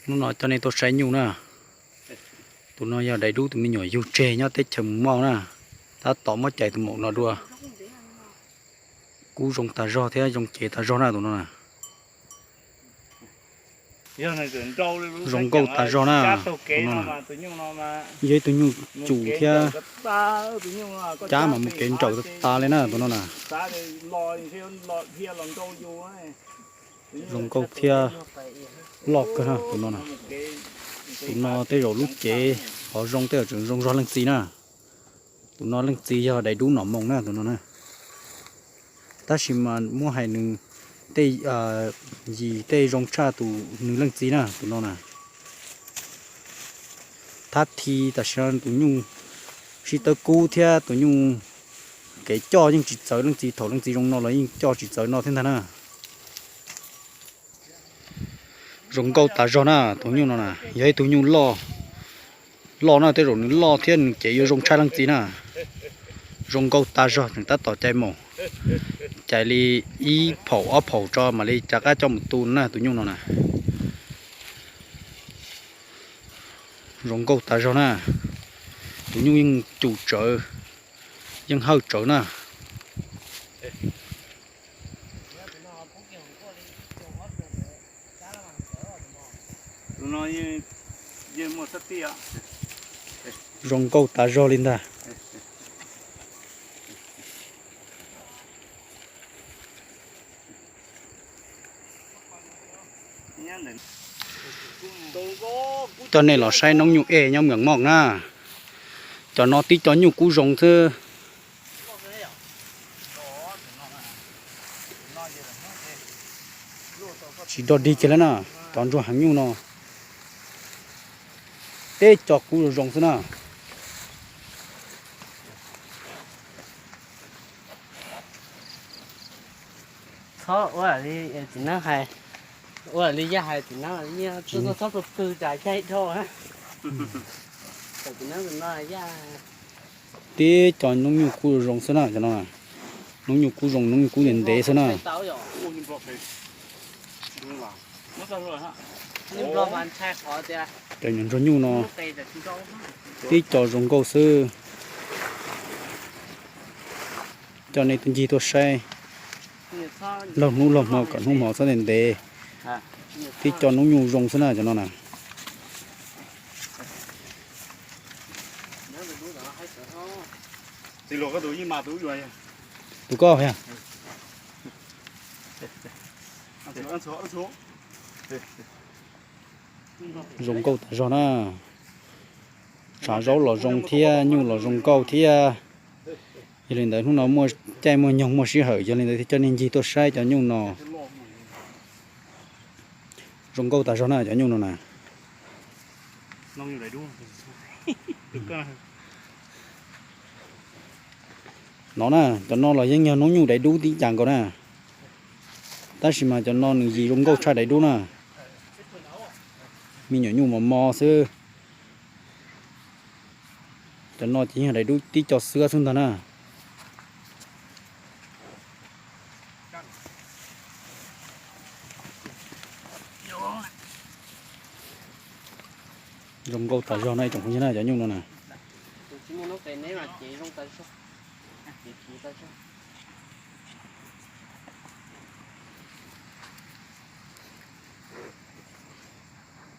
Hnub no coj nej tuaj saib nyuj na. Tus no yog daim dub tus me nyuam yug tseg nyob teb chaws Mus Mauj na. Tab tom muab cais tus maum no dua. Kub zoo tas zog thiab zoo cev tas zog na tus no na. Zoo nkauj tas zog na. Tus no yog ib tug nyuj cum thiab cab mas mus kev nraum tas li na tus no na. Zoo nkauj thiab loj kawg na tus no na. Tus no tej zaum lub cev qhov zoo tej zaum tseem zoo zog leej txiv na. Tus no leej txiv yog daim dub nom moos na tus no na. Tab sis mas muab hais nws tej yim tej zoo tshaj tus nws leej txiv na tus no na. Thab thi tam sim no tus nyuj sib tawb kub thiab tus nyuj kev coj yeej tsis txawv leej txiv, thaum leej txiv zoo no los yeej coj tsis txawv no thiab ntag na. Zoo nkauj tas zog na tus nyuj no na, yog ib tug nyuj loj, loj na tej zaum nws loj thiab nws cev yuav zoo tshaj leej txiv na. Zoo nkauj tas zog tseem tab tom cais maum, cais li ib phaum ob phaum tso mam li rov qab coj mus tu na tus nyuj no na. Zoo nkauj tas zog na, tus nyuj yeej cum tsawv, yeej hawj tsawv na. Zoo nkauj tas zog li ntag. Coj nej los saib noob nyuj ej nyob Meem Moj na. Cov no tib co nyuj kub zoo xwb. Tsis dog dig kiag li na, cov ntsuag heev nyuj no. Tib co kub zoo zoo xwb na. Txhob ua li txiv neeb hais, ua li yaj hais txiv neeb, txhob tus twg cas caij dhau. Tib co noob nyuj kub zoo xwb na cov no. Noob nyuj kub zoo, noob nyuj kub ntev ntev xwb na. Cov nyuam ntsuag nyuj no tib co zoo nkauj xwb. Coj nej tuaj ncig tuaj saib laug hnub laug hmo kom hnub hmo txhob ntev ntev. Tib co noob nyuj zoo xwb na cov no na. Tus koj zoo nkauj tas zog na. Tshav zaub los zoo thiab nyuj los zoo nkauj thiab. Yog li ntawd hnub no muaj caij muaj nyoog muaj sij hawm, yog li ntawd thiaj coj nej ncig tuaj saib cov nyuj no. Zoo nkauj tas zog na cov nyuj no na. No na, cov no los yeej yog noob nyuj daim dub tib cas nkaus na. Tab sis mas cov no nws yim zoo nkauj tshaj daim dub na. Me nyuam nyuj mos mos xwb. Cov no ces yog daim dub tib co xwb xwb ntag na. Zoo nkauj tas zog no ib tsoom phooj ywg na cov nyuj no na.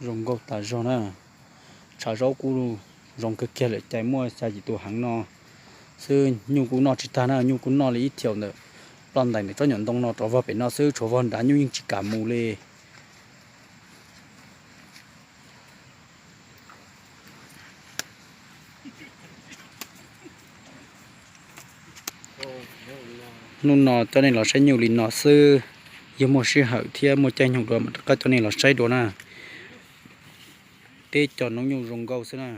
Zoo nkauj tas zog na. Tshav zaub kuj zoo kawg kiag lawm, cais muaj xya yim tus heev no xwb. Nyuj kuj noj tsis tag na, nyuj kuj noj li ib thiaus ntawm ploj ntais ntawm tsob nyuam ntoo no rov vog pem no xwb, tshuav vog nrad nyuj yeej tsis kam mus li. Hnub no coj nej los saib nyuj li no xwb, yog muaj sij hawm thiab muaj caij nyoog dua mam rov qab coj nej los saib dua na. Tib co noob nyuj zoo nkauj xwb na.